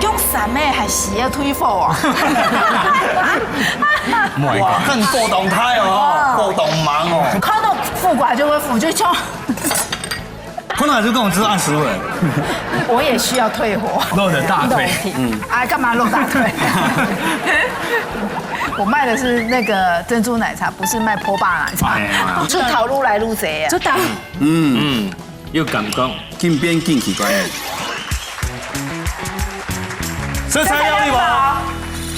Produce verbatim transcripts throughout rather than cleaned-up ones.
用三个還需要退火啊？哇，很高動態哦，高動猛哦。看到苦瓜就會苦，就像可能還係講這係恁斯文。我也需要退火。露了大腿。嗯，啊，幹嘛露大腿？我賣的是那個珍珠奶茶，不是賣波霸奶茶。哎呀。出頭路來路賊啊！做得。嗯，有感覺。緊變緊奇怪。食材料理王，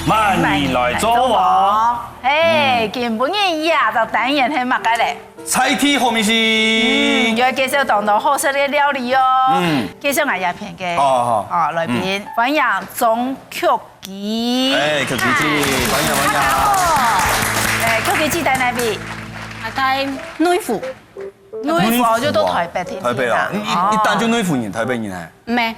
慢慢來做王。嘿，今晡日呀，這單元係麼个咧？菜地好味緒。有介紹當多好食个料理哦。嗯。介紹𠊎這片个哦，好。哦，來賓，歡迎鍾曲奇。哎，曲奇姐，歡迎歡迎。哎，曲奇姐在哪位？啊，在內湖。內湖哦，就到台北定定啊。台北哦，你一一單就內湖人，台北人哎。沒，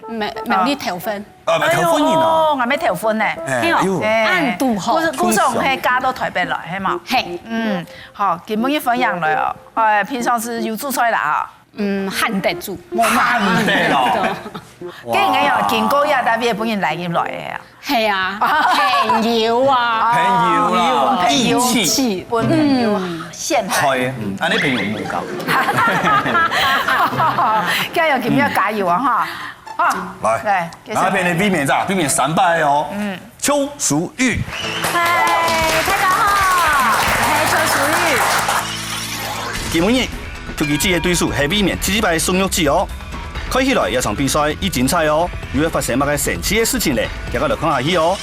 沒，苗栗頭份。啊，台北人哦。哎喲，𠊎乜頭份呢。哎，哎喲哎呦，恁堵好。故所，故所係嫁到台北來，係嘛？嘿，嗯，好，今晡日分享來哦。哎，平常時有煮菜啦哈？嗯，還得煮。還得咯。跟人家講，經過也特別分人來入來个啊。係啊，朋友啊。朋友啦，朋友義氣。分朋友陷害。係，嗯，恁呢朋友無搞。加油，今日要加油啊哈！啊，來，來，繼續那邊的避免咋？避免三擺哦。嗯，邱淑玉。嗨，大家好，我係邱淑玉。今晡日，曲奇姐个對手係避免第四擺宋玉姐哦。看起來這場比賽已精彩哦，又會發生麼个神奇个事情咧？大家來看下去哦。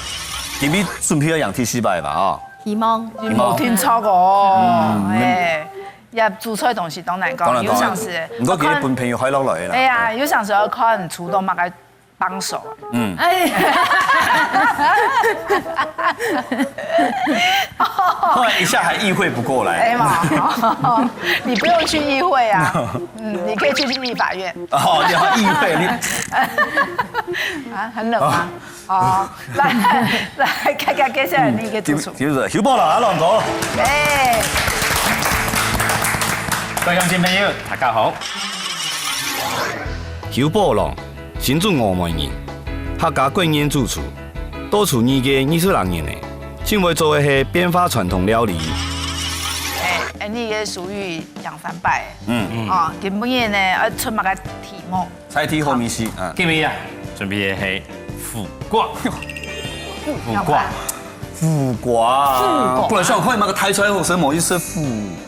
今日準備要贏第四擺吧啊！希望。無定著哦，哎，也煮菜東西當難講，當然有常時，毋過今日分朋友害落來啦。哎呀，有常時要看出到麼个幫手啊。嗯，哎，後來一下還意會不過來。哎嘛，你不用去議會啊，嗯，你可以去立法院哦，你要議會，你啊，很冷啊。哦，來來，看看接下來你一個主廚。就是邱寶龍阿龍哥。哎，各位鄉親朋友，大家好。邱寶龍，新竹峨眉人，客家國宴主廚，到廚藝界二十零年咧，盡會做个係變化傳統料理。哎，哎，你也屬於贏三擺。嗯，哦，今晡日呢，要出麼个題目？菜地好味緒啊。今日啊，準備个係苦瓜。苦瓜。苦瓜，本來想看有麼个大菜好食，無意思苦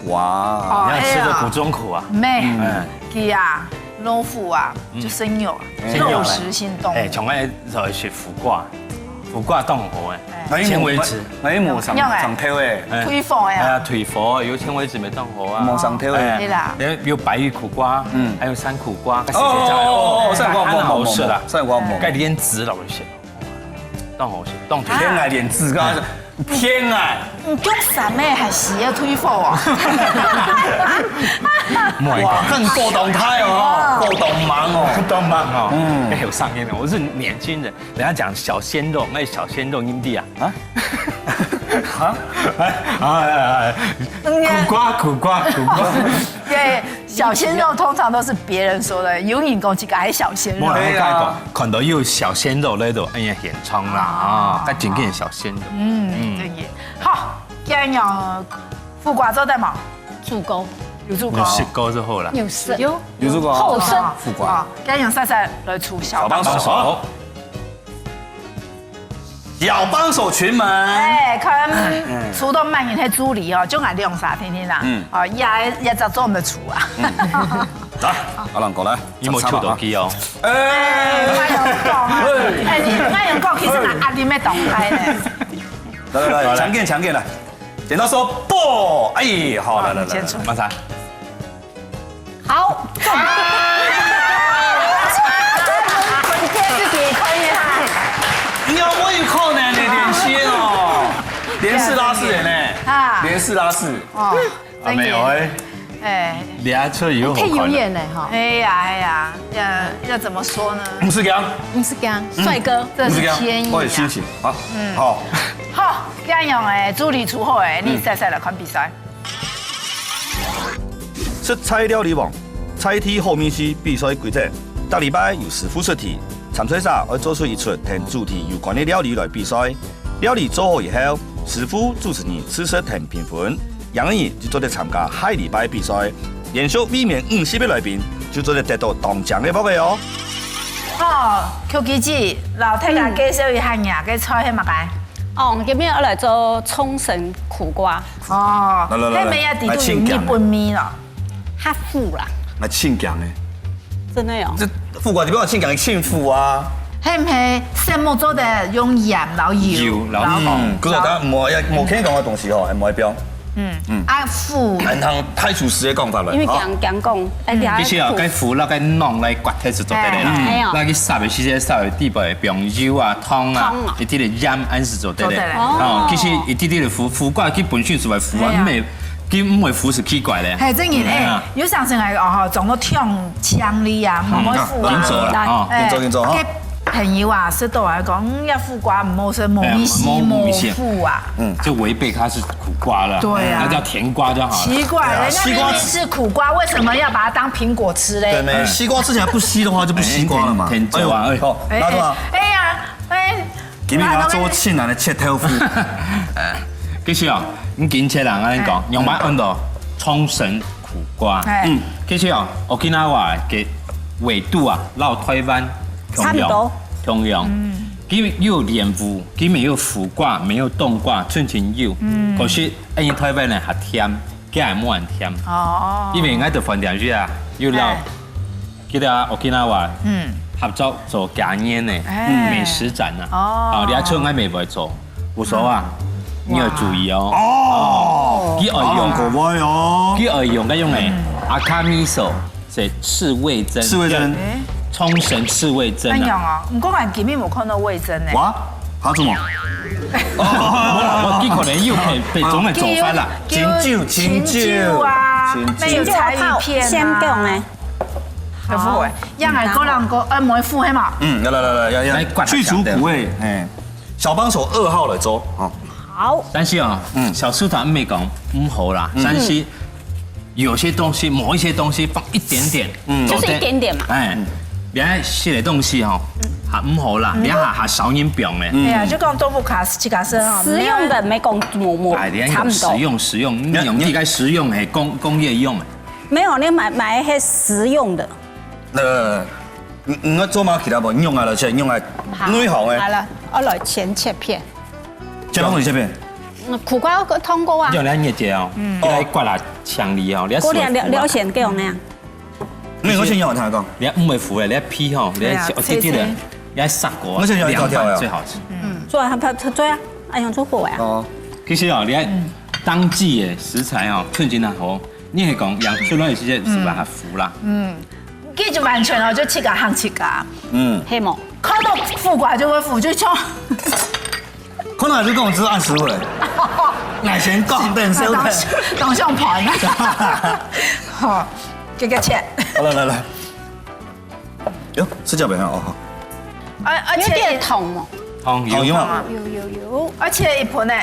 瓜。哦你要吃得苦中苦啊。妹，哎，佢啊，老虎啊，就生有啊，嗯肉食性動物。哎，從來就食苦瓜，苦瓜當好哎，哎纖維質。哎，無上用哎上頭哎，哎推火呀哎呀，推火有纖維質，乜當好啊。無上頭哎。哎對啦有有白玉苦瓜，嗯還有山苦瓜，該哦哦哦哦，山瓜還好食啦無無無，，山瓜無。該蓮子落去食，當好食，當推。騙𠊎蓮子，剛剛騙𠊎。你講三个還需要推火啊？哇，很高動態哦，高動猛哦。當猛哦，嗯嗯，有上癮的。我是年輕人，人家講小鮮肉，那小鮮肉兄弟啊，啊啊，哎哎哎，苦瓜苦瓜苦瓜，對，小鮮肉通常都是別人說的，有人講這個還小鮮肉。我。來對啊講，看到有小鮮肉那種，哎呀，現場啦啊，該真正小鮮肉。嗯，對耶。好，今日有苦瓜做得無？煮過，有煮過。有食過就好啦。有食。有有這個好食。苦瓜啊，今日用細細來出小幫手。小幫手。小幫手群們，哎，看出到滿人的助理哦，就愛兩儕聽聽啦。嗯哦，也也只做毋得出啊。來，阿龍哥來，你有沒有出到去哦？哎，哎，你愛用講，其實阿弟妹懂開呢。來來來，搶鏡搶鏡來，剪刀石頭布，哎，好，來來來你先出。馬上。好，中。你可以自己看一下。你要我有可能的連線哦，連四拉四的呢，啊连四拉四，哦，啊，沒有哎，哎，你還出有好太有看的。眼了哈，哎呀哎呀，要要怎麼說呢？不是这样，不是这样，帥哥，這是不是这样天意，啊。我有心情啊，好，好，這樣哎，助理出好哎，你再再來看比賽。食材料理王，菜地好味緒比賽規則，逐禮拜有師傅出題，參賽者愛做出一齣同主題有關个料理來比賽。料理做好以後，師傅主持人試食同評分，贏个人就做得參加下禮拜比賽。連續衛冕五十个來賓就做得得到當獎个福个哦。好，Q K姐，摎大家介紹一下你个菜係麼个？哦，今日愛來做沖繩苦瓜。哦，來來來來，係毋係也底肚有日本味咯？較苦啦。來，請講欸。真的哦。這苦瓜你不要請講，請苦啊。係毋係石目做得用鹽摎油，油，然後，嗯，可是他無要，無可以講个東西吼，還無要標。嗯嗯，啊苦。按照太廚師个講法來，因為講講講，哎，其實啊，該苦那該弄來刮忒就做得了啦。哎呀，那个煠个時節煠个底背放油啊、糖啊，糖啊，一滴个鹽，恁是做得了。做得了。哦，其實一滴滴个苦，苦瓜佢本身就會苦啊，哎呀，毋會，佢毋會苦是奇怪咧。嘿，正經哎，有常常來哦吼，總共聽強力啊，莫莫苦啊。緊做啦，哦，緊做緊做哈。 朋友啊，食到來講，嗯，這苦瓜毋好食，無味緒，哎，無，無味緒。無苦啊。嗯，就違背它是苦瓜了。對啊。那叫甜瓜就好了。奇怪，人家明明是苦瓜，為什麼要把它當蘋果吃嘞？對，沒，西瓜吃起來不吸的話就不西瓜了嘛。哎，甜，甜瓜，哎。哎，好，拿出來。哎呀，哎，今天要做困難的切豆腐。其實哦，你緊切人，我跟你講，嗯，用白ăn到沖繩苦瓜。哎。嗯，其實哦，Okinawa个緯度啊，摎台灣共樣，差不多。共樣。嗯。佢有蓮霧，佢沒有苦瓜，沒有冬瓜，全全有。嗯。可是，因為台灣呢較甜，佢還無恁甜。哦。因為𠊎在飯店時啊，有摎，哎，佢个Okinawa，嗯，合作做嘉年呢，哎，美食展啊。哦。啊，你愛出，𠊎乜會做。 無所謂啊，你要注意哦。哦，佢愛用，啊，各位哦。佢愛用个用个，赤味噌，係赤味噌。赤味噌。沖繩赤味噌啊。恁樣哦，毋過𠊎今日無看到味噌呢。哇，他怎麼？哦，佢可能有別，別種个做法啦。清酒，清酒。清酒啊，清酒。那有柴魚片啊。先不用欸。有苦味，樣來各人各，呃，無苦係嘛？嗯，來來來來，要要，來，去除苦味，哎。 小幫手二號來做啊。好。但是啊，嗯，小廚師毋係講毋好啦，嗯，但是有些東西，某一些東西放一點點，嗯，就是一點點嘛。哎，你愛食个東西吼，還毋好啦，你還還少人放咧。對啊，就講豆腐卡、自家生啊，食用个，沒講無無，哎，你愛用食用，食用，你用自家食用，嘿，工工業用的。沒有，你買買一些食用的。呃，你你愛做麼个其他無？你用來了切，用來好，內行的。好了，我來切切片。 切片，切片。嗯，苦瓜个湯鍋啊。你用來熱一下哦，嗯，你來刮啦，強力哦，你要我了了了先給我那樣。沒有，我先用，我聽講。你要毋會苦的，你要皮吼，你要，對啊，一滴滴的，切切。你要煠過，我先用一條條啊。涼拌最好吃。嗯，做啊，做做做啊，哎，用做火啊。哦，其實哦，你看當季的食材哦，趁今那好，你係講養出來的時節是把它苦啦。嗯，這就完全哦，就自家行自家。嗯，係無？看到苦瓜就會苦，就像 可能還是跟我們只是按食物的。來先講，等一下。當當相盤。好，這個切。好，來來來。喲，是這邊啊，哦，好。而而且有點痛哦。好，有。好用啊。有有有，而且一盤呢，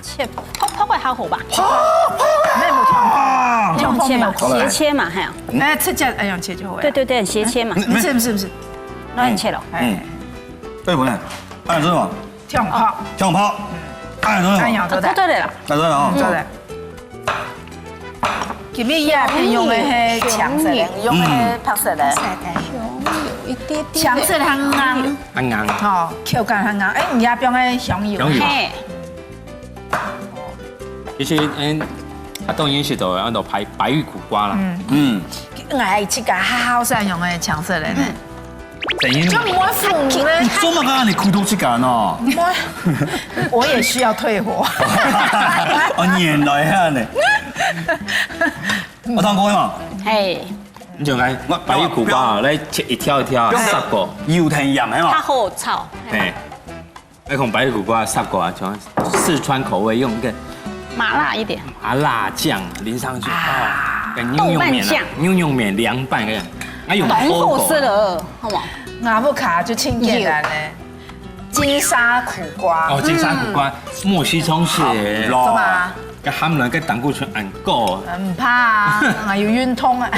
切薄薄个還好吧？沒有痛。啊，用切嘛，好嘞。斜切嘛，還有。哎，切切，哎，用切就好了。對對對，斜切嘛。嗯，不是不是不是，那你切了。哎，嗯，對不對？哎，這種。 香泡。香泡。哎，等等。哎呀，做得。做得了。哎，等等哦。做得。今日也係用个係青色个，用个係白色个。有一點點。青色較硬。較硬。哦，口感較硬。哎，你也放个香油。香油。嘿。其實，嗯，啊，當然是都有安到白白玉苦瓜啦。嗯。嗯。𠊎自家好好食用个青色个呢。嗯。 等於就毋會苦咧。你做麼个你苦到自家呢？我我也需要退火。哦，原來啊呢。我聽過嘛。嘿，你就來，我白玉苦瓜啊，來切一條一條，煠過。油添鹽係嘛？較好炒。嘿， 那種白玉苦瓜煠過啊，像四川口味用一個麻辣一點。麻辣醬淋上去啊，跟牛肉麵啊，豆瓣醬。牛肉麵涼拌个，那用豆腐。當好食了，好無？𠊎屋下就盡簡單个，金沙苦瓜。哦，金沙苦瓜，莫西充血。好咯。做麼？該含卵个膽固醇很高。毋怕啊，𠊎有運動啊。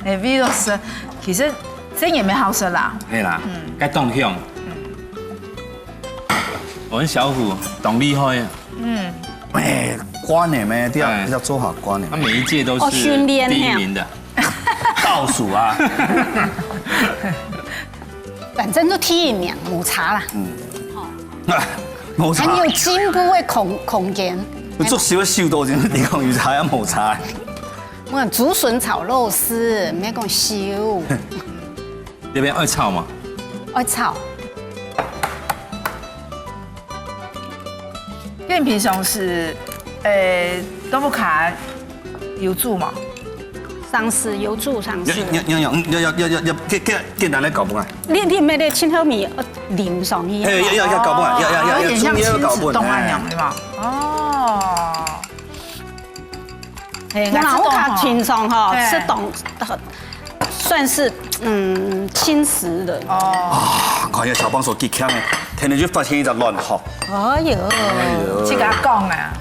哎，比如說，其實這也蠻好食啦。係啦，嗯，該當香。我們小虎當厲害啊。嗯，哎，關的咩？這樣，哎，要做好關的。他每一屆都是，哦，訓練，第一名的。倒數啊。反正都第一名，無差啦。嗯，無差。還有進步的空空間。做少少多，你講有差也無差。我講竹筍炒肉絲，毋係講少。這邊愛炒嗎？愛炒。你平常時，呃，都不卡有煮嗎？上司有煮上司。要要要要要要要要簡簡簡單來搞不啊？你你沒得清炒米，呃，淋上去。哎，要要要搞不啊？要要要要，有點像親子冻那樣，有沒有？哦。 嘿，我嘛，我較清爽吼，嘿，是懂，算是嗯輕食的。哦，啊，看一下小幫手幾強欸，天天就發現一隻卵吼。哎呦，哎呦，這个講啊，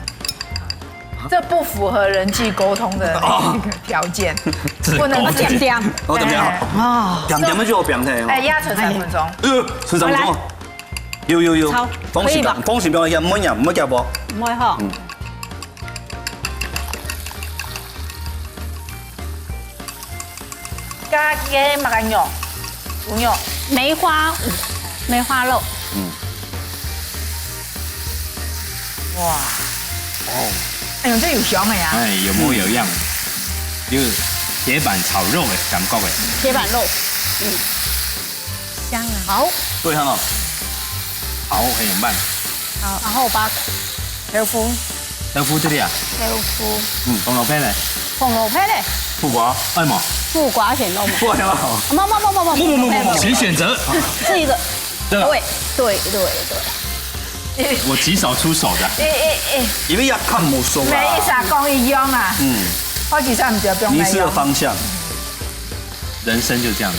這不符合人際溝通的那個條件，不能直接。哦，點點，哦，點點就有點的。哎，壓成三分鐘。呃，是三分鐘。有有有，放心不要，放心不要壓，莫壓，莫壓啵。莫吼。 加个麼个肉？牛肉。梅花，梅花肉。嗯。哇。哦。哎呦，這有香的呀。哎，有模有樣，就鐵板炒肉的感覺哎。鐵板肉，嗯。 香啊。好。對哈。好，很有慢。好，然後把豆腐，豆腐這裡啊。豆腐。嗯，紅蘿蔔嘞。紅蘿蔔嘞。苦瓜，哎嘛。苦瓜先弄。苦瓜先弄。不不不不不不不不不不，请选择。这个。对吧？对对对对。我极少出手的。哎哎哎，因為要看魔術啊。每一下講一樣啊。嗯。我其實毋知道講哪樣。迷失了方向。人生就這樣子。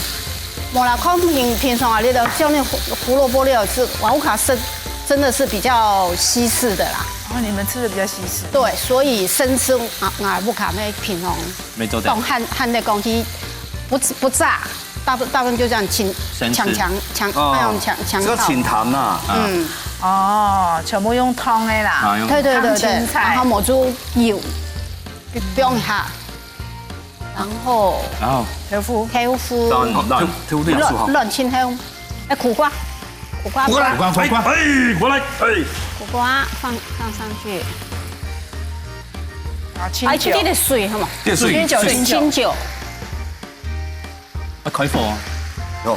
無啦，看平平常啊，你都像那胡胡蘿蔔料是，哇，我卡是真的是比較西式的啦。哦，你們吃的比較西式。對，所以生吃啊，啊，不卡那平常沒做到。當漢漢的東西不不炸，大部大部分就這樣清生吃。強強強，哦，那種強強這個清淡呐。嗯，哦，全部用燙的啦。啊，用對對對對，燙青菜。然後抹出油，不用哈。 然後然後豆腐，豆腐，卵卵卵卵清后，哎，苦瓜，苦瓜，苦瓜，苦瓜，苦瓜，哎，過來，哎，苦瓜放放上去，啊，清酒，哎，出去的水好嘛，這水，清酒，水清酒，清酒，啊，開火啊，有，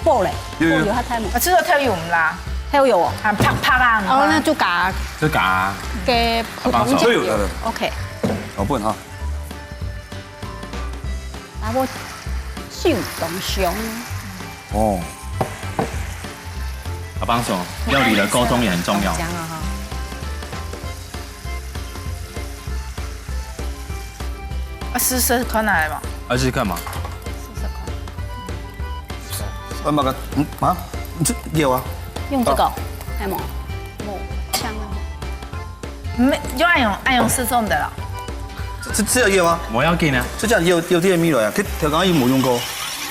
爆嘞，有有有，有它太猛，啊，這個豆油毋啦，豆油哦，啊，啪啪啊，哦，那就嘎，這嘎，給普通醬油，豆油，OK。 好，不能哈。啊，我手當香。哦，阿邦兄，料理的溝通也很重要。香啊哈。啊，試試看來嘛。還是幹嘛？試試看。我那個，嗯啊，你這有啊？用這個，還有嗎？哦，香啊。 毋係，就愛用愛用四種的啦。這這這有啊？無要緊啊。這樣有有點米了呀，佢頭先又無用過。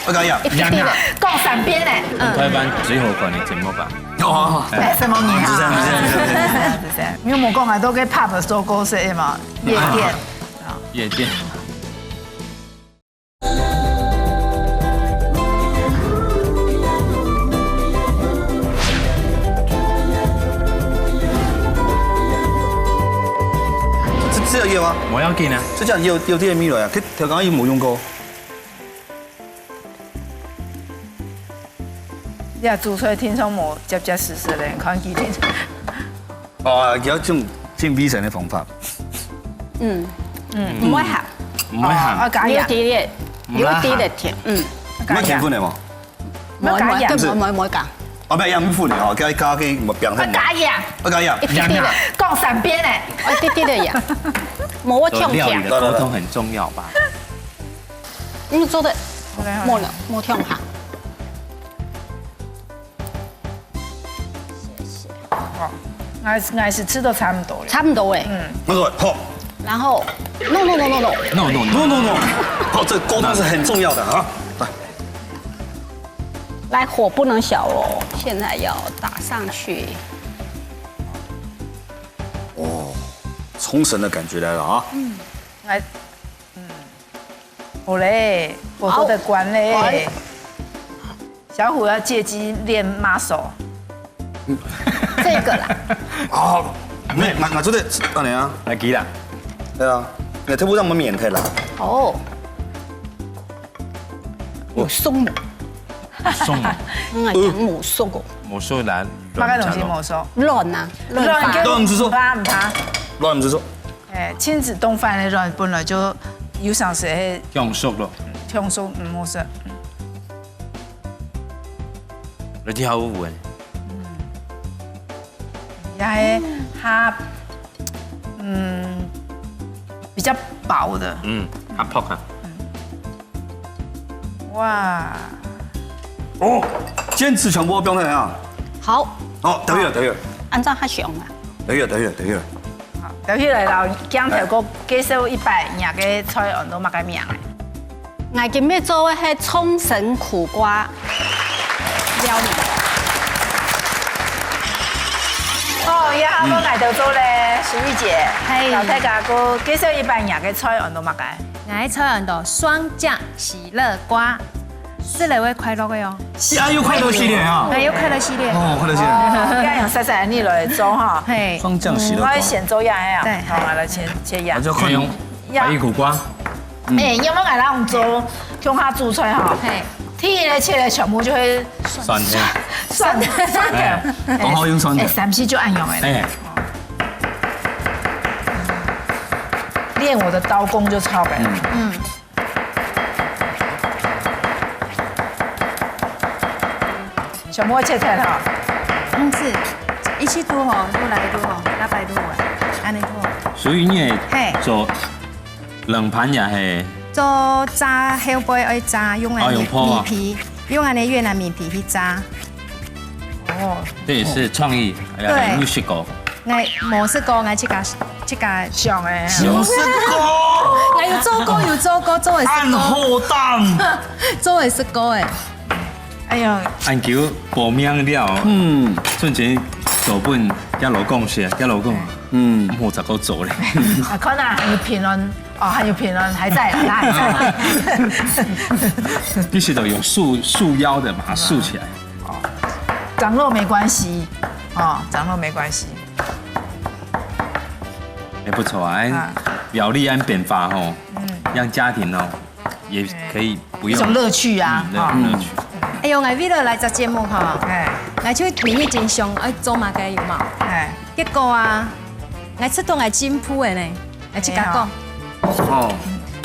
我講呀，一滴滴的，講三遍呢。嗯，台灣最好看的節目吧。哦，哎，什麼名啊？是這樣，是這樣，是這樣，是這樣。你有無講啊？都跟 pub 收歌是嘛？夜店。夜店。 這這有啊？無要緊啊。這樣有有點米了呀，佢頭先又無用過。你啊，煮出來聽說無結結實實的，看佢聽。哦，要用盡衛生的方法。嗯嗯，毋會鹹，毋會鹹，哦，加鹽，有滴咧，有滴咧甜，嗯，毋會甜分的無？ 無無無無無加。啊，不要鹽分的哦，加加个莫放太多。加鹽，啊，加鹽，一滴滴的，講三遍呢。啊，一滴滴的鹽，無我忒甜。料理的溝通很重要吧？你做的，莫了，莫忒鹹。謝謝。好，我我是吃到差不多了。差不多哎。嗯。那个好。然后，no no no no no。 No no no no no，好，這溝通是很重要的啊。來。来，火不能小哦，现在要打上去。哦，冲绳的感觉来了啊！来，嗯，好嘞，火候得关嘞。小虎要借机练 muscle。这个啦，啊，没，俺俺做的，当然啊，来给啦，对啊，你特步让我们免退了。哦，有松木，送嗯，讲木松哦，魔术来，那个东西魔术，乱啊，乱发，乱就乱之术不怕不怕。乱之术，哎，亲子冻饭的卵本来就有常时会用熟了，冲送嗯模式，而且好稳，也还它嗯比较薄的，嗯，它泡啊，哇，哦，坚持全部不用太阳。好，好，等一下，等一下，按照他想啊，等一下，等一下，等一下。好，留起来了，鏡頭个介紹一擺，若个菜安到麼个名？我今日做个系冲绳苦瓜料理。哦，也好多来得做嘞，淑玉姐，嘿老太家个介紹一擺，若个菜安到麼个？𠊎个菜安到双醬喜樂瓜，食了會快樂个哦。加油快乐系列啊！還有快樂系列，哦，快乐系列，哦，該用細細你來做哈。嘿，双酱喜乐瓜我，先做樣呀，對好，我來切切樣。那就快用白玉苦瓜，哎，有沒有來讓我們做共下煮菜哈？嘿，第一个切的全部就會酸甜，酸酸的，刚好用酸甜哎，三七就恁樣哎。哎，练我的刀工就超白。嗯。全部切切哈。毋係，一七度吼，度來度吼，八百度啊，恁呢度。所以你也嘿做冷盘也係，做炸後背愛炸，用恁呢哦用泡啊米皮，用恁呢越南米皮去炸。哦，這也是創意，哎呀，對有試過，𠊎無試過，𠊎自家自家想哎。有試過，𠊎有做過，有做過，做會按食過，后档。做會食過誒。哎呀，恁久報名了，嗯瞬間做分家老公食，家老公，嗯，我才夠做咧。啊，看啊，還有評論，哦，還有評論還在啦，還在。必須得用束束腰的把它束起來。長肉沒關係，哦，長肉沒關係。也不錯啊，哎啊，苗栗恁變化吼，讓家庭哦也可以不用一種樂趣啊，嗯哦。樂樂趣。哎喲，𠊎為了來做節目吼，哎𠊎就明日真想愛做麼个有無？哎，結果啊，𠊎出到𠊎進步的呢，𠊎自家講，哦，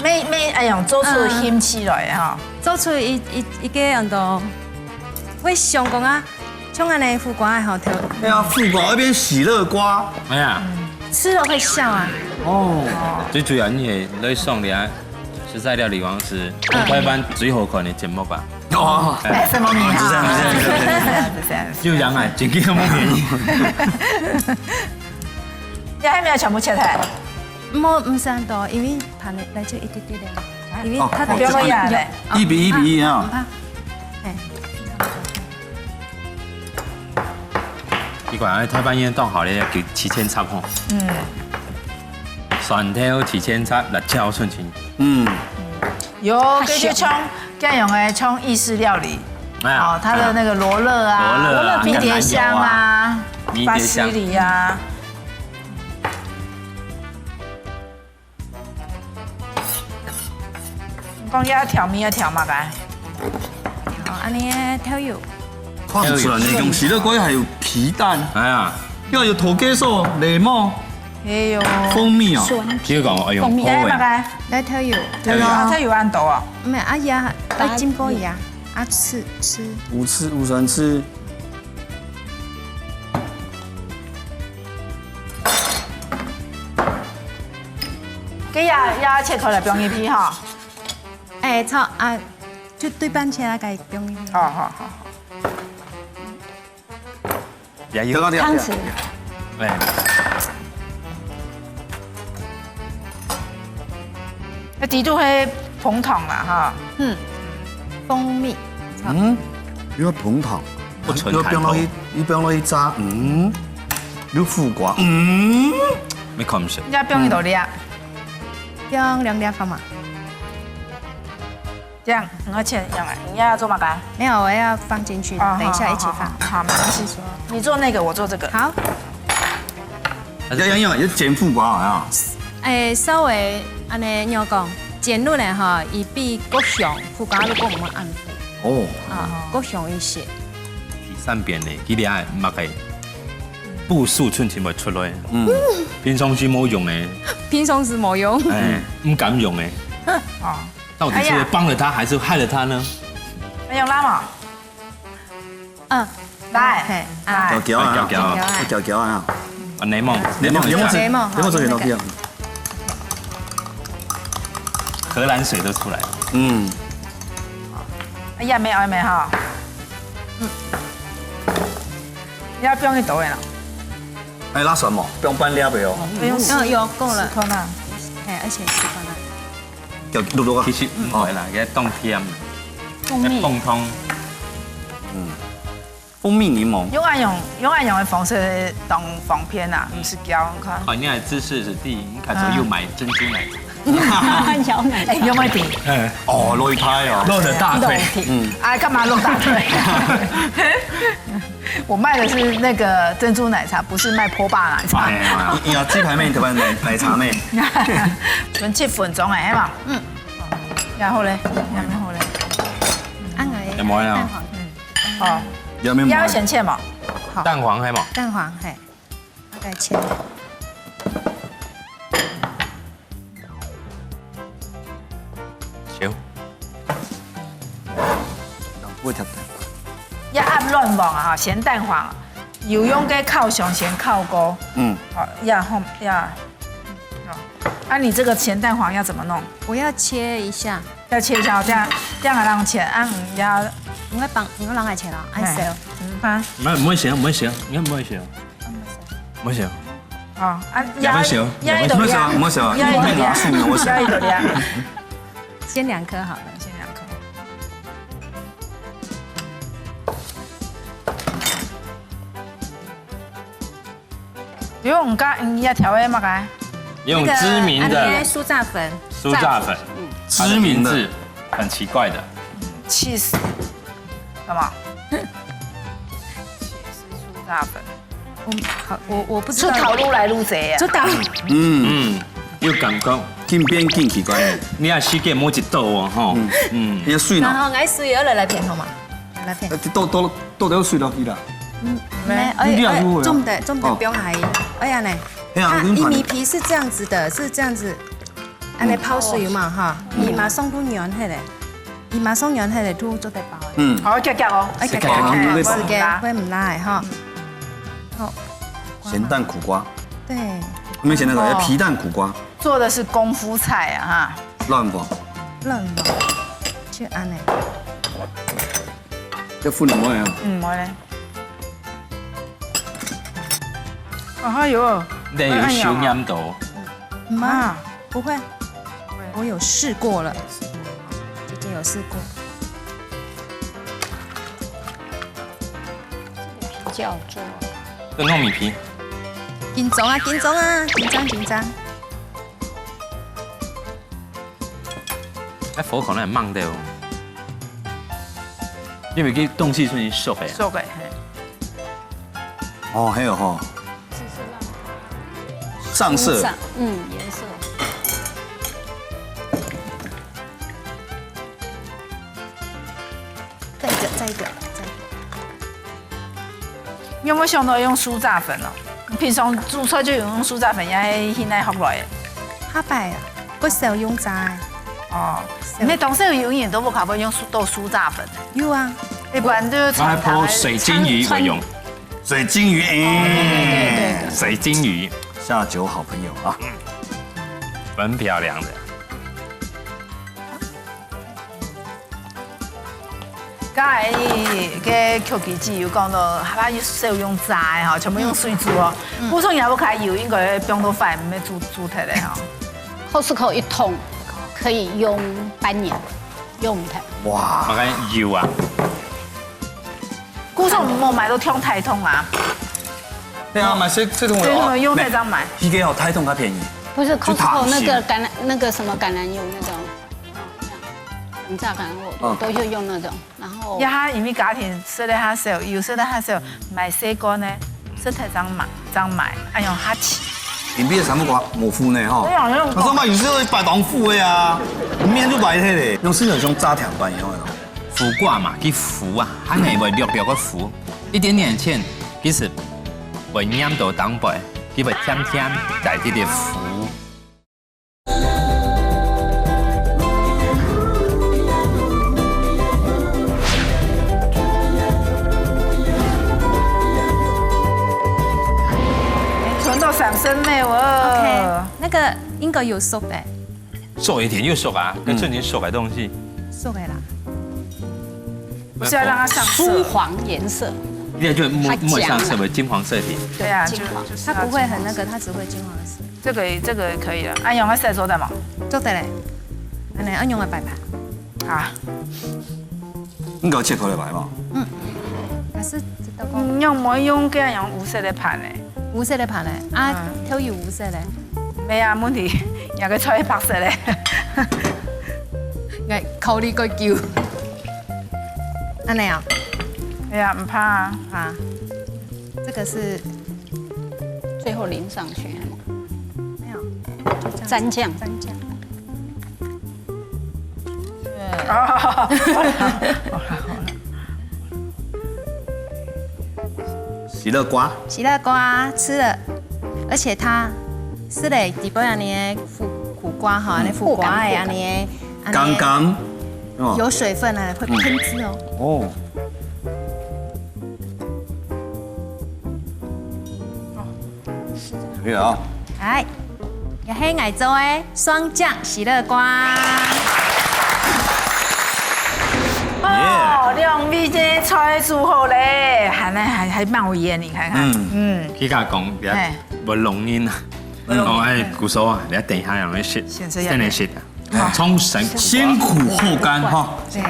沒沒，哎呀，做出興趣來哈。做出一一一個恁多，會想講啊，像恁呢苦瓜的吼，頭哎呀，苦瓜那邊喜樂瓜，哎呀，吃了會笑啊。哦，最主要你也來上了啊，實在料理王是嗯台灣最好看的節目吧？哦，哎，什麼名啊？是這樣，是這樣，是這樣。是這樣。又養啊，真个無便宜。你還沒有全部切開？無，毋使恁多，因為盤來就一滴滴咧，因為哦它不用了呀嘞。一比一比一啊，啊，哎，你看，哎，台灣人當好咧，佢提前插吼，嗯，蒜頭提前插，辣椒順前。嗯，有，這就像這樣用的像意式料理，啊哦，它的那個羅勒啊，羅勒啊迷迭香啊，橄欖油啊迷迭香巴西里啊。你講要調味要調麼个？好，恁呢豆油，看毋出來呢，用喜樂瓜還有皮蛋，哎呀，又有桃雞素、檸檬、哎呦，蜂蜜哦，佢講愛用蜂蜜泡的，哎，麼个？來豆油，對啊，它有按到啊。毋係啊呀，愛浸過呀，啊，試試，五次五三次，這也也切開來，放一批哈。哎，炒啊，就對半切啊，該放入去。好好好好。也有剛剛這樣湯匙，哎，那底肚係紅糖啦哈。嗯，蜂蜜，嗯，你愛膨糖，不純糖頭。你愛放落去，你放落去炸，嗯，有苦瓜，嗯，你看毋出。你愛放幾多粒啊？放兩粒好嗎？這樣，你要切一樣哎，你要做麼个？沒有，我要放進去的，哦，等一下一起放。好，好，好，沒關係。你做那個，我做這個。好。要要要，要煎苦瓜啊！哎，稍微恁呢，仰講，煎落來吼，佢比較香，苦瓜如果毋會恁苦哦，啊，較香一些。第三遍呢，佢這下麼个步數寸寸會出來，嗯，平常時無用个，平常時無用，哎，毋敢用个，哦，到底是幫了他還是害了他呢？還有辣嗎？嗯，來，嘿，啊，攪攪啊，攪攪啊，攪攪啊，啊，檸檬，檸檬，檸檬，檸檬，檸檬，荷蘭水都出來了。嗯，哎呀，沒有沒有哈，嗯，要不用一抖了。哎，那什麼，不用半粒的哦。不用，嗯，有夠了，試看啊，哎，而且試看啊。 叫綠綠啊。其實毋會啦，哦，該當甜，蜂蜜，該放糖。嗯，蜂蜜檸檬。用恁樣用恁樣个方式當方便啊，毋使攪，你看。哦，你還知識是第一，你看怎麼又買珍珠奶茶？搖奶茶。哎，有沒有點？哎，哦，落一拍哦，露了大腿。嗯，哎，幹嘛露大腿？我賣的是那個珍珠奶茶，不是賣波霸奶茶。哎呀，你你要雞排妹，對吧？奶奶茶妹。準七分鐘哎，係嘛？嗯。然後咧，然後咧，恁个有無啊？蛋黃，嗯，哦，有沒有？要先切嘛？好，蛋黃係嘛？蛋黃係，大概切。 少。不會跳蛋。要按卵黃啊，鹹蛋黃，有用个烤箱先烤過。嗯。好，呀，好，呀。好，啊，你這個鹹蛋黃要怎麼弄？我要切一下。要切一下，這樣這樣讓切，啊，嗯，要。你會幫，你會讓他切啊？哎，哎，手。嗯，好。沒有，不會切，不會切，應該不會切。 無事。哦，啊，也無事，也一朵也無事，也一朵也無事，也一朵也。先兩顆好了。先兩顆。因為我們剛剛也調味嘛，該用知名的那個，啊，那個酥炸粉。酥炸粉，嗯，知名的，很奇怪的。cheese，幹嘛？cheese酥炸粉。 我好，我我不知道。出頭路來路濟啊。出頭。嗯，嗯，有感覺。緊變緊奇怪。你也世界某一道哦，吼。嗯，嗯，你要水呢？然後來水要來來片好嗎？來来片。呃，都都都都要水落去啦。嗯，沒，哎，你這樣入味啊。哎，重的重的不用还，哎呀呢，哎呀，它玉米皮是这样子的，是这样子。 恁呢泡水嘛哈，佢馬上都軟忒咧，佢馬上軟忒咧，都做得包啊。嗯，好，遽遽哦，哎，遽遽，遽遽，時間會毋耐哈。好，鹹蛋苦瓜，對，我們以前那個叫皮蛋苦瓜，做的是功夫菜啊哈。卵黃，卵黃，就恁呢。這粉了沒有？嗯，無咧。哎喲，你有手黏到。媽，啊，不會，我有試過了，姐姐有試過。皮較重。這糯米皮。緊張啊，緊張啊，緊張緊張。哎，火可能會猛到哦。因為佢東西出去熟个。熟个，嘿。哦，還有吼。上色。上，嗯，顏色。再一個，再一個，再一個。你有沒有想到用酥炸粉哦？你平常煮菜就有用酥炸粉，也係現在學來的。下擺啊，較少用炸个。哦，你當時有人都無搞過用酥，都酥炸粉的。有啊，一般就是我還泡水晶魚會用。水晶魚，哎，水晶魚，下酒好朋友啊，很漂亮的。 剛才个Q Q姐有講到，佢有少用炸个吼，全部用水煮哦。嗯。嗯。普通也不可以油，應該放到飯，毋會煮，煮忒个吼。Costco一桶可以用半年，用忒。哇。麼个油啊？為什麼沒有買到像大桶啊？對啊，買細，細桶的哦。對，用那張買。沒，這個哦，大桶較便宜。不是去 Costco 那個橄欖，那個什麼橄欖油那種，紅炸橄欖油，嗯。都就用那種，然後這下因為家庭食得較少，油食得較少，買細罐呢，食得正買，正買，哎喲，較貴。硬幣个三不瓜無麩呢，吼。對啊，那種我說嘛，有時候擺當麩的啊，面就擺忒咧，用四川像炸甜粄一樣的。 苦瓜嘛，佢麩啊，還係會略略个麩，一點點芡，其實會黏到當背，佢會甜甜帶佢个麩。存到三十秒哦。OK，那個應該有熟的。 熟一點又熟啊，跟正經熟个東西。熟个啦。不是要讓它上色。酥黃顏色。那就摸，它講啊。摸上色为金黄色一點。對啊，金黃。就，就是要它不會很那個，金黃色。它只會金黃色。這個，這個可以了。啊，用个色做得嗎？做得嘞。恁呢，啊，用个擺盤。啊。 你搞切開來擺嘛？嗯。還是這道光。嗯，用無用這樣用烏色个盤呢？烏色个盤呢？啊，嗯。豆油烏色个。沒啊，問題，那個菜白色个。哎，考慮過久。恁呢啊？哎呀，毋怕啊。啊，這個是最後淋上去。沒有，就這樣子。蘸醬。蘸醬。 喜樂瓜。喜樂瓜吃了，而且它食了裡背恁呢苦，苦瓜吼，恁呢苦瓜个恁呢，恁呢剛剛，哦。有水分啊，會噴汁哦。哦。可以了啊。來。 也係𠊎做个雙醬喜樂瓜。哦，兩位个菜煮好咧，還，還，還冒煙，你看看。嗯。嗯。佢講，嘿。無弄人啊。嗯。哦，哎，姑嫂啊，你等一下讓佢食，先這樣。等佢食啊。好。從辛苦。辛苦後甘哈。對。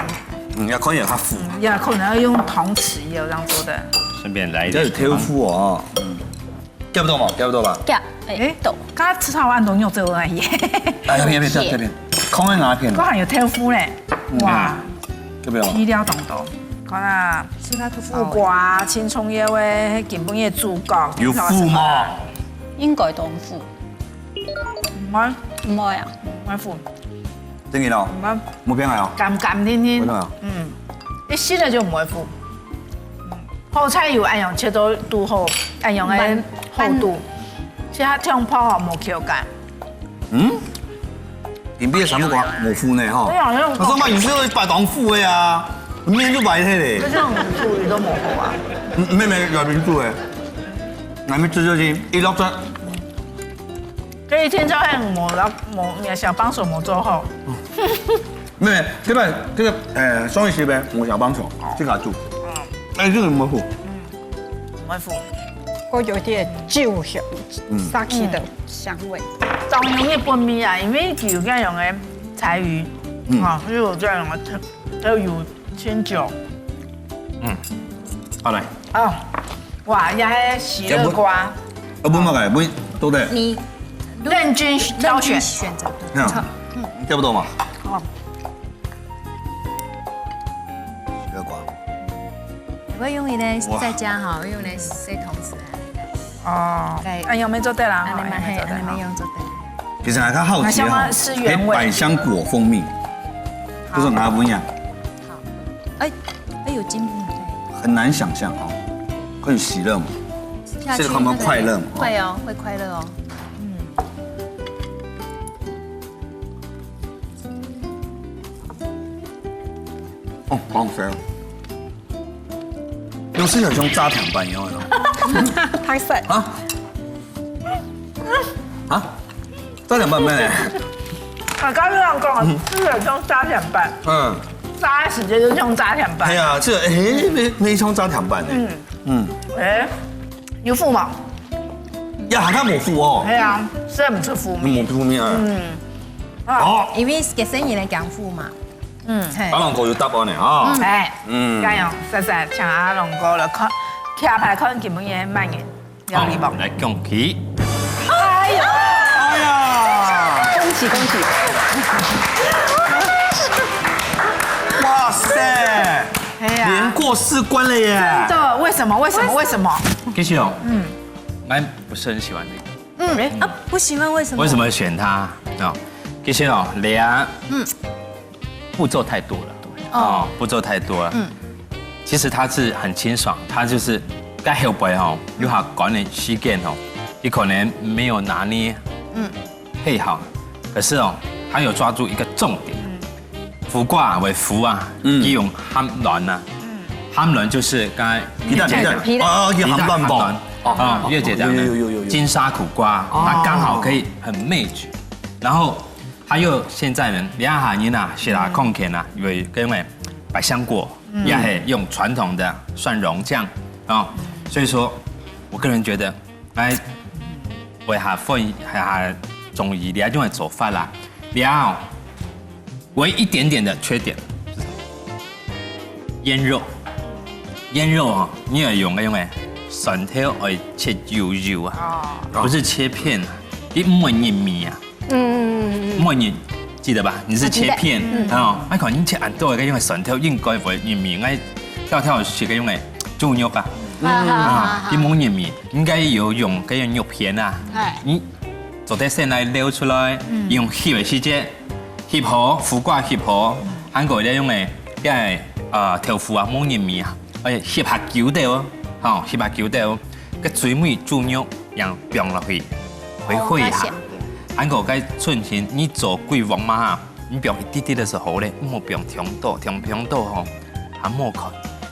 嗯，要可以有它苦。嗯，要可能要用湯匙也有這樣做的。順便來一點。這是豆腐哦。嗯。 夾到無？夾到吧？夾，哎，誒，到。剛剛吃到很多肉，這個問題。哎，那片，那片，這片，空的那片。這還有豆腐嘞，嗯。哇，對不對？配料當多，看啊，是它豆腐。苦瓜、青蔥葉个，根本也煮過。有麩嗎？應該當麩。毋會，毋會啊，毋會麩。真的哦？毋會。無變來哦？甘甘甜甜。真的哦？嗯，一食了就毋會麩。嗯。 好彩有恁樣切到拄好，恁樣个厚度，其他忒薄吼無口感。嗯？今晡日个三不瓜無麩呢吼。對啊，那種我說嘛，有時候擺當麩个啊，面就擺忒咧。可是我們處理都無好啊。嗯，妹妹，有民主哎，那邊吃就行，一落轉。 可以聽說很無老，無，你的小幫手無做好。沒有，這個，這個，呃，上一期呗，我小幫手，這個做。嗯。哎，這個很豐富。嗯，很豐富。我有點酒香，嗯。殺氣的香味。當然也不密啊，因為有這樣的柴魚，嗯。啊，又有這樣的特，特有清酒。嗯，好來。哦，哇，也係喜樂瓜。要不，要不那個，不，對不對？你任君挑選。任君選擇，對。嗯，差不多嘛。哦。喜樂瓜。你會用你的，哇。在家哈，會用你的水桶子啊，你的。哦，對。哎，有沒有做對啦？啊，你們嘿，哈，有沒有做對啦？你們用做對。其實還較好奇哈，那像是原味。可以百香果蜂蜜，不是拿不一樣。好。哎，哎，有進步，對。很難想象哦，很喜樂嘛，吃下去這個他們快樂嘛，那個會哦，會快樂哦。嗯。 哦，好好吃哦。用四川像炸甜粄一樣的。太酸。啊？啊？炸甜粄咩？啊，剛剛講，嗯。四川像炸甜粄。嗯。炸的時間就像炸甜粄。哎呀，這個，哎，沒，沒像炸甜粄呢。嗯。嗯。哎，有麩嗎？呀，它沒麩哦。哎呀，雖然不是麩味。沒麩味啊。嗯。啊。哦。因為給生意來講麩嘛。嗯，嘿。阿龍哥有答案呢，哈。嗯。哎，嗯。恁樣，細細請阿龍哥來看，徛牌看今晡日个滿人料理無？好，來恭喜。哎呦！哎呀！恭喜恭喜！哇塞！哎呀。连过四关了耶！真的，為什麼？為什麼？為什麼？其實哦，嗯。我不是很喜歡這個。嗯，哎，啊，不喜歡為什麼？為什麼選它？哦，其實哦，你啊，嗯。 步骤太多了。哦。哦，步骤太多了。嗯。其實它是很清爽，它就是該後背吼，有下趕的時間吼，你可能沒有拿捏，嗯。配好，可是哦，它有抓住一個重點。嗯。苦瓜為苦啊，嗯。佢用鹹卵啊，嗯。鹹卵就是剛才皮蛋，皮蛋。皮蛋。哦，哦，有鹹卵包。鹹卵。哦，哦，越簡單的，有，有，有，有，有。金沙苦瓜，哦。它剛好可以很 match。然後 還有現在人，這下人啊，食啊，嗯。康健啊，有个叫咩百香果，嗯。也係用傳統的蒜蓉醬哦。所以說，我個人覺得，哎，為下分下中意這種个做法啦。了，唯一一點點的缺點，就是醃肉，醃肉哦，你要用个用个蒜頭愛切幼幼啊，哦。不是切片啊，你毋會入味啊。 嗯，嗯，嗯，嗯。莫你記得吧？你是切片，啊，記得。嗯。哦，那可能切恁多个用个蒜頭應該會入味，應該挑挑食个用个豬肉啊。啊，好，好，好，啊，好。你莫入味，應該有用个用肉片啊。哎。你做得先來撈出來，嗯。用翕个時節，翕好，苦瓜翕好，嗯。還過咧用个，該，呃，豆腐啊，莫入味啊。 哎，翕較久兜哦，吼，翕較久兜哦，該最尾豬肉樣放落去，回回下。哦，較鮮。還過該春天你做鬼王嘛哈，你放一滴滴个就好咧，毋好放忒多，忒忒多吼，還無看。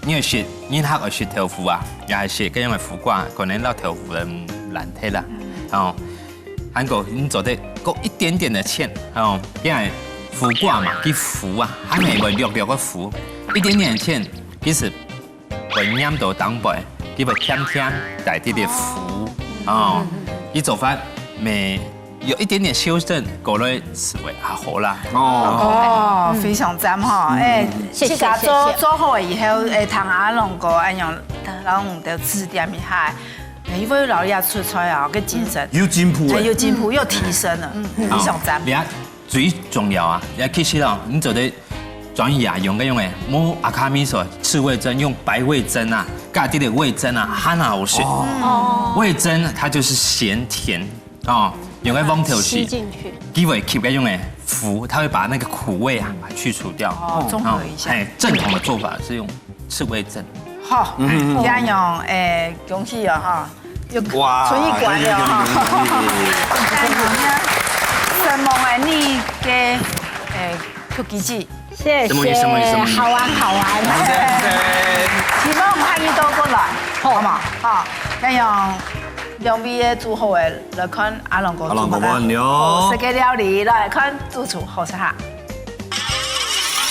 你愛食，你還愛食豆腐啊，也係食該樣个苦瓜，可能摎豆腐个，嗯，爛忒啦，嗯。吼。 還過你做得過一點點个芡，哦，因為苦瓜嘛，佢苦啊，還係會略略个苦，一點點个芡，其實會黏到頂背，佢會甜甜，帶滴滴苦，哦，佢做法每有一點點修正，過來滋味還好啦。哦。哦，非常讚哈，嗯。哎，嗯。謝謝，自家做，謝謝。做好以後，哎，聽阿龍哥恁樣，摎𠊎兜指點一下。 哎，因為老爺出菜啊，个精神。嗯。有進步哎。哎，有進步，嗯。又提升了，嗯。非常讚。好，你看，最重要啊，也其實哦，你做得轉去啊，用个用个，無阿卡米索刺味噌，用白味噌啊，加滴个味噌啊，很好食。哦。味噌它就是鹹甜哦，用个黃豆豉，吸進去。佢會吸个用个苦，它會把那個苦味啊，把它去除掉。哦，綜合一下。哦，哎，正統的做法是用 刺味噌。好，嗯。恁樣，哎，恭喜哦，哈，又哇，賰一關了哈。有，有，有，有，有。承蒙哎，你个，哎，Q Q G。謝謝。什麼意思？什麼意思？什麼意思？好玩，好玩。謝謝。希望歡迎多過來，好。好嗎？好，恁樣，兩位个煮好个，來看阿龍哥煮麼个。阿龍哥，好食个料理，來看主廚好食哈。